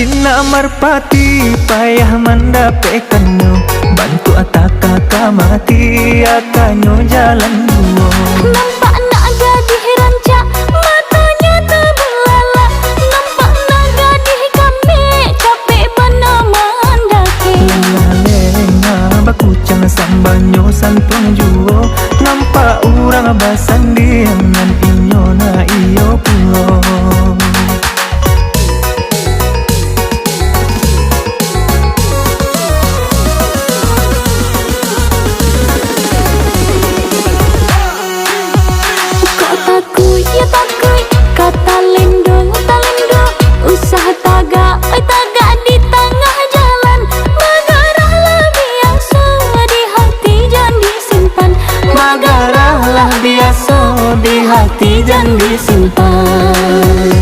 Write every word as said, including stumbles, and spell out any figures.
Nak marpati payah mandapekannyo, bantuak takaka mati akanyo jalan duo. Nampak nak gadih rancak, matonyo tabulalak. Nampak nak gadih kambek, capek bana mandaki. Lenga-lenga bakucang sambanyo santuang juo. Nampak urang basandiang nan inyo nak iyo pulo. Kok takuik, yo takuik, ka talendo, talendo. Usah tagak, oi, tagak di tangah jalan. Bagarah lah biaso, di hati jan disimpan. Bagarah lah biaso, di hati jan disimpan.